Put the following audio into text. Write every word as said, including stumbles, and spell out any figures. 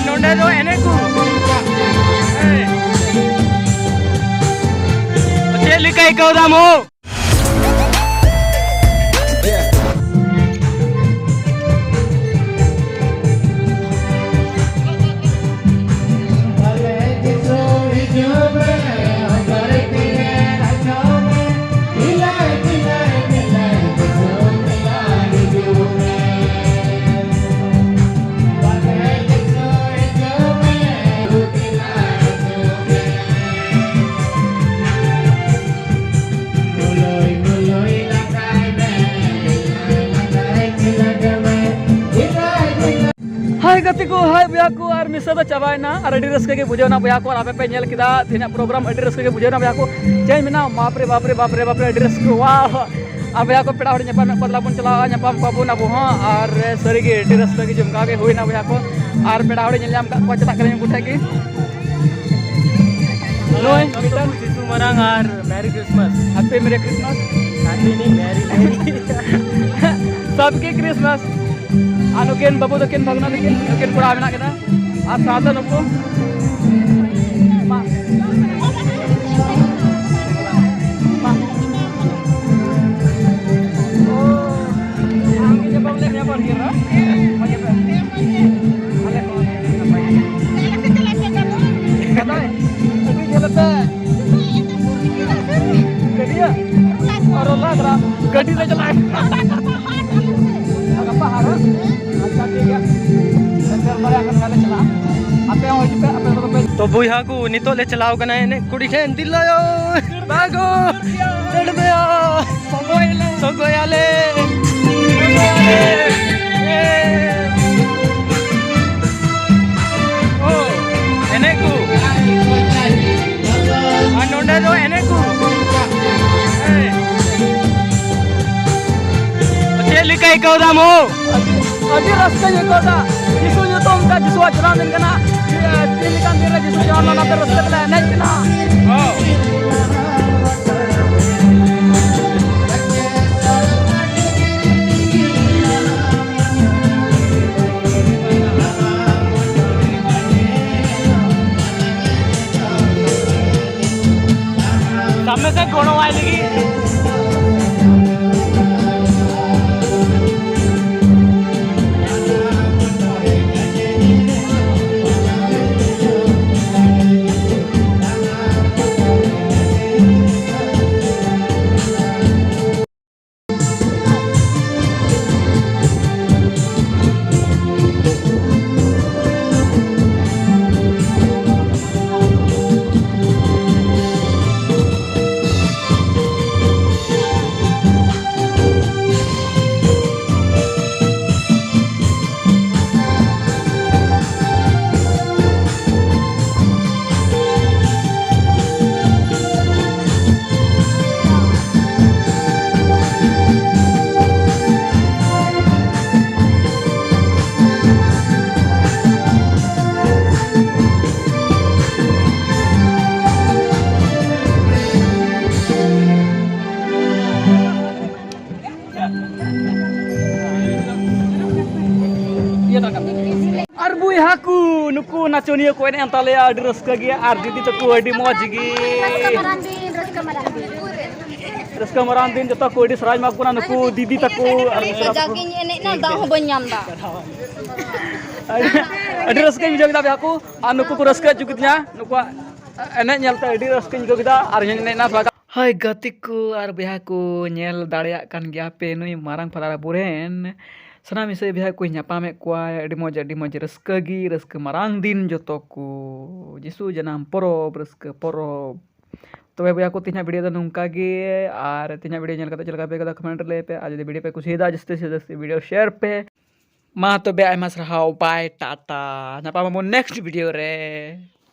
ᱱᱚᱰᱮ ᱫᱚ ᱮᱱᱮᱡ ᱠᱚ᱾ ᱪᱮᱫ ᱞᱮᱠᱟ ᱟᱹᱭᱠᱟᱹᱣ ᱫᱟᱢ ᱦᱳ? ᱦᱟᱭ ᱜᱟᱛᱮ ᱠᱚ, ᱦᱟᱭ ᱵᱚᱭᱦᱟ ᱠᱚ, ᱟᱨ ᱢᱤᱥᱟ ᱫᱚ ᱪᱟᱵᱟᱭᱮᱱᱟ᱾ ᱟᱨ ᱟᱹᱰᱤ ᱨᱟᱹᱥᱠᱟᱹ ᱜᱮ ᱵᱩᱡᱷᱟᱹᱣ ᱮᱱᱟ ᱵᱚᱭᱦᱟ ᱠᱚ, ᱟᱨ ᱟᱯᱮ ᱯᱮ ᱧᱮᱞ ᱠᱮᱫᱟ ᱛᱮᱦᱮᱧᱟᱜ ᱯᱨᱳᱜᱨᱟᱢ, ᱟᱹᱰᱤ ᱨᱟᱹᱥᱠᱟᱹ ᱜᱮ ᱵᱩᱡᱷᱟᱹᱣ ᱮᱱᱟ ᱵᱚᱭᱦᱟ ᱠᱚ᱾ ᱪᱮᱫ ᱤᱧ ᱢᱮᱱᱟ, ᱵᱟᱯ ᱨᱮ ᱵᱟᱯ ᱨᱮ ᱵᱟᱯ ᱨᱮ ᱵᱟᱯ ᱨᱮ, ᱟᱹᱰᱤ ᱨᱟᱹᱥᱠᱟᱹ, ᱣᱟᱣ᱾ ᱟᱨ ᱵᱚᱭᱦᱟ ᱠᱚ, ᱯᱮᱲᱟ ᱦᱚᱲ ᱧᱟᱯᱟᱢ ᱢᱮᱫ ᱠᱚ ᱛᱟᱞᱟ ᱵᱚᱱ ᱪᱟᱞᱟᱜᱼᱟ, ᱧᱟᱯᱟᱢ ᱠᱚᱣᱟ ᱵᱚᱱ ᱟᱵᱚ ᱦᱚᱸ᱾ ᱟᱨ ᱥᱟᱹᱨᱤ ᱜᱮ ᱟᱹᱰᱤ ᱨᱟᱹᱥᱠᱟᱹ ᱜᱮ ᱡᱚᱢᱠᱟᱣ ᱜᱮ ᱦᱩᱭᱱᱟ ᱵᱚᱭᱦᱟ ᱠᱚ᱾ ᱟᱨ ᱯᱮᱲᱟ ᱦᱚᱲᱤᱧ ᱧᱮᱞ ᱧᱟᱢ ᱠᱟᱫ ᱠᱚᱣᱟ, ᱪᱟᱞᱟᱜ ᱠᱟᱹᱱᱟᱹᱧ ᱩᱱᱠᱩ ᱴᱷᱮᱱ ᱜᱮ᱾ ᱱᱩᱭ ᱢᱤᱫᱴᱟᱝ ᱥᱤᱥᱩ ᱢᱟᱨᱟᱝ ᱟᱨ merry Christmas. Happy merry Christmas. Happy merry merry. ᱥᱟᱵᱠᱤ ᱠᱨᱤᱥᱢᱟᱥ᱾ ᱟᱨ ᱱᱩᱠᱤᱱ ᱵᱟᱹᱵᱩ ᱛᱟᱹᱠᱤᱱ, ᱵᱷᱟᱜᱽᱱᱟ ᱛᱟᱹᱠᱤᱱ, ᱱᱩᱠᱤᱱ ᱠᱚᱲᱟ ᱢᱮᱱᱟᱜ ᱠᱤᱱᱟ᱾ ᱟᱨ ᱥᱟᱶᱛᱮ ᱱᱩᱠᱩ᱾ ᱢᱟ᱾ ᱢᱟ᱾ ᱚ, ᱟᱢ ᱜᱮ ᱧᱟᱯᱟᱢ ᱞᱮ ᱧᱟᱯᱟᱢ ᱠᱮᱫᱟ? ᱢᱚᱡᱽ ᱜᱮ? ᱟᱞᱮ ᱠᱚ ᱱᱟᱯᱟᱭ ᱜᱮ᱾ ᱠᱟᱫᱟᱭ? ᱟᱹᱰᱤ ᱡᱷᱟᱹᱞ ᱛᱮ᱾ ᱜᱟᱹᱰᱤᱭᱟᱹ? ᱟᱨᱚ ᱞᱟᱜᱽ ᱨᱟ-, ᱜᱟᱹᱰᱤ ᱞᱮ ᱪᱟᱞᱟᱜᱼᱟ᱾ ᱜᱟᱯᱟ ᱦᱟᱴ? ᱟᱪᱪᱷᱟ, ᱴᱷᱤᱠ ᱜᱮᱭᱟ᱾ ᱥᱮᱴᱮᱨ ᱫᱟᱲᱮᱭᱟᱜ ᱠᱷᱟᱱ ᱛᱟᱦᱞᱮ ᱪᱟᱞᱟᱜᱼᱟ᱾ ᱟᱯᱮ ᱦᱚᱸ ᱦᱤᱡᱩᱜ ᱯᱮ, ᱟᱯᱮ ᱠᱚᱫᱚ ᱯᱮ᱾ ᱛᱚ ᱵᱚᱭᱦᱟ ᱠᱚ, ᱱᱤᱛᱚᱜ ᱞᱮ ᱪᱟᱞᱟᱣ ᱠᱟᱱᱟ ᱮᱱᱮᱡ ᱠᱩᱲᱤ ᱴᱷᱮᱱ᱾ ᱫᱤᱞᱟᱭᱚ᱾ ᱵᱟᱜᱚ᱾ ᱫᱟᱹᱲ ᱢᱮᱭᱟ᱾ ᱥᱚᱜᱚᱭᱟᱞᱮ᱾ ᱥᱚᱜᱚᱭᱟᱞᱮ᱾ ᱥᱚᱜᱚᱭᱟᱞᱮ᱾ ᱮ᱾ ᱚ, ᱮᱱᱮᱡ ᱠᱚ᱾ ᱟᱨ ᱱᱚᱰᱮ ᱫᱚ ᱮᱱᱮᱡ ᱠᱚ᱾ ᱮ᱾ ᱪᱮᱫ ᱞᱮᱠᱟ ᱟᱹᱭᱠᱟᱹᱣ ᱫᱟᱢ ᱦᱳ? ᱟᱹᱰᱤ, ᱟᱹᱰᱤ ᱨᱟᱹᱥᱠᱟᱹᱧ ᱟᱹᱭᱠᱟᱹᱣ ᱫᱟ᱾ ᱡᱤᱥᱩ ᱧᱩᱛᱩᱢ ᱛᱮ, ᱡᱤᱥᱩᱣᱟᱜ ᱡᱟᱱᱟᱢ ᱫᱤᱱ ᱠᱟᱱᱟ᱾ ᱛᱤᱱ ᱞᱮᱠᱟᱱ ᱫᱤᱱ ᱨᱮ ᱡᱤᱥᱩ ᱡᱟᱱᱟᱢ ᱞᱮᱱᱟ, ᱚᱱᱟᱛᱮ ᱨᱟᱹᱥᱠᱟᱹ ᱛᱮᱞᱮ ᱮᱱᱮᱡ ᱠᱟᱱᱟ᱾ ᱦᱚᱸ᱾ ᱜᱚᱲᱚᱣᱟᱭ ᱞᱟᱹᱜᱤᱫ᱾ ᱟᱨ ᱵᱚᱭᱦᱟ ᱠᱚ, ᱱᱩᱠᱩ ᱱᱟᱪᱚᱱᱤᱭᱟᱹ ᱠᱚ ᱮᱱᱮᱡ ᱮᱱ ᱛᱟᱞᱮᱭᱟ, ᱟᱹᱰᱤ ᱨᱟᱹᱥᱠᱟᱹ ᱜᱮ᱾ ᱟᱨ ᱫᱤᱫᱤ ᱛᱟᱠᱚ ᱟᱹᱰᱤ ᱢᱚᱡᱽ ᱜᱮ᱾ ᱨᱟᱹᱥᱠᱟᱹ ᱢᱟᱨᱟᱝ ᱫᱤᱱ, ᱨᱟᱹᱥᱠᱟᱹ ᱢᱟᱨᱟᱝ ᱫᱤᱱ᱾ ᱨᱟᱹᱥᱠᱟᱹ ᱢᱟᱨᱟᱝ ᱫᱤᱱ, ᱡᱚᱛᱚ ᱠᱚ ᱟᱹᱰᱤ ᱥᱟᱨᱦᱟᱣ ᱮᱢᱟ ᱠᱚ ᱠᱟᱱᱟ, ᱱᱩᱠᱩ ᱫᱤᱫᱤ ᱛᱟᱠᱚ ᱟᱨ ᱢᱤᱥᱨᱟ ᱛᱟᱠᱚ᱾ ᱡᱟᱜᱤᱧ ᱮᱱᱮᱡ ᱮᱱᱟ, ᱫᱟᱜ ᱦᱚᱸ ᱵᱟᱹᱧ ᱧᱟᱢ ᱮᱫᱟ᱾ ᱟᱹᱰᱤ, ᱟᱹᱰᱤ ᱨᱟᱹᱥᱠᱟᱹᱧ ᱵᱩᱡᱷᱟᱹᱣ ᱠᱮᱫᱟ ᱵᱚᱭᱦᱟ ᱠᱚ, ᱟᱨ ᱱᱩᱠᱩ ᱠᱚ ᱨᱟᱹᱥᱠᱟᱹ ᱦᱚᱪᱚ ᱠᱤᱫᱤᱧᱟ᱾ ᱱᱩᱠᱩᱣᱟᱜ ᱮᱱᱮᱡ ᱧᱮᱞᱛᱮ ᱟᱹᱰᱤ ᱨᱟᱹᱥᱠᱟᱹᱧ ᱟᱹᱭᱠᱟᱹᱣ ᱠᱮᱫᱟ, ᱟᱨ ᱤᱧ ᱦᱚᱸᱧ ᱮᱱᱮᱡ ᱮᱱᱟ ᱛᱷᱚᱲᱟ ᱜᱟᱱ᱾ ᱦᱳᱭ ᱜᱟᱛᱮ ᱠᱚ ᱟᱨ ᱵᱚᱭᱦᱟ ᱠᱚ, ᱧᱮᱞ ᱫᱟᱲᱮᱭᱟᱜ ᱠᱟᱱ ᱜᱮᱭᱟ ᱯᱮ, ᱱᱩᱭ ᱢᱟᱨᱟᱝ ᱯᱷᱟᱫᱟᱨ ᱟᱵᱚᱨᱮᱱ ᱥᱟᱱᱟᱢ ᱤᱥᱟᱹᱭ ᱵᱚᱭᱦᱟ ᱠᱚᱧ ᱧᱟᱯᱟᱢᱮᱫ ᱠᱚᱣᱟ᱾ ᱟᱹᱰᱤ ᱢᱚᱡᱽ, ᱟᱹᱰᱤ ᱢᱚᱡᱽ, ᱨᱟᱹᱥᱠᱟᱹ ᱜᱮ, ᱨᱟᱹᱥᱠᱟᱹ ᱢᱟᱨᱟᱝ ᱫᱤᱱ ᱡᱚᱛᱚ ᱠᱚ, ᱡᱤᱥᱩ ᱡᱟᱱᱟᱢ ᱯᱚᱨᱚᱵᱽ, ᱨᱟᱹᱥᱠᱟᱹ ᱯᱚᱨᱚᱵᱽ᱾ ᱛᱚᱵᱮ ᱵᱚᱭᱦᱟ ᱠᱚ, ᱛᱮᱦᱮᱧᱟᱜ video ᱫᱚ ᱱᱚᱝᱠᱟ ᱜᱮ, ᱟᱨ ᱛᱮᱦᱮᱧᱟᱜ video ᱧᱮᱞ ᱠᱟᱛᱮ ᱪᱮᱫ ᱞᱮᱠᱟ ᱯᱮ ᱟᱹᱭᱠᱟᱹᱣ ᱫᱟ comment ᱨᱮ ᱞᱟᱹᱭ ᱯᱮ, ᱟᱨ ᱡᱩᱫᱤ video ᱯᱮ ᱠᱩᱥᱤᱭᱟᱫᱟ, ᱡᱟᱹᱥᱛᱤ ᱥᱮ ᱡᱟᱹᱥᱛᱤ video share ᱯᱮ᱾ ᱢᱟ ᱛᱚᱵᱮ ᱟᱭᱢᱟ ᱥᱟᱨᱦᱟᱣ, bye, ᱴᱟᱴᱟ, ᱧᱟᱯᱟᱢ ᱟᱵᱚᱱ next video ᱨᱮ᱾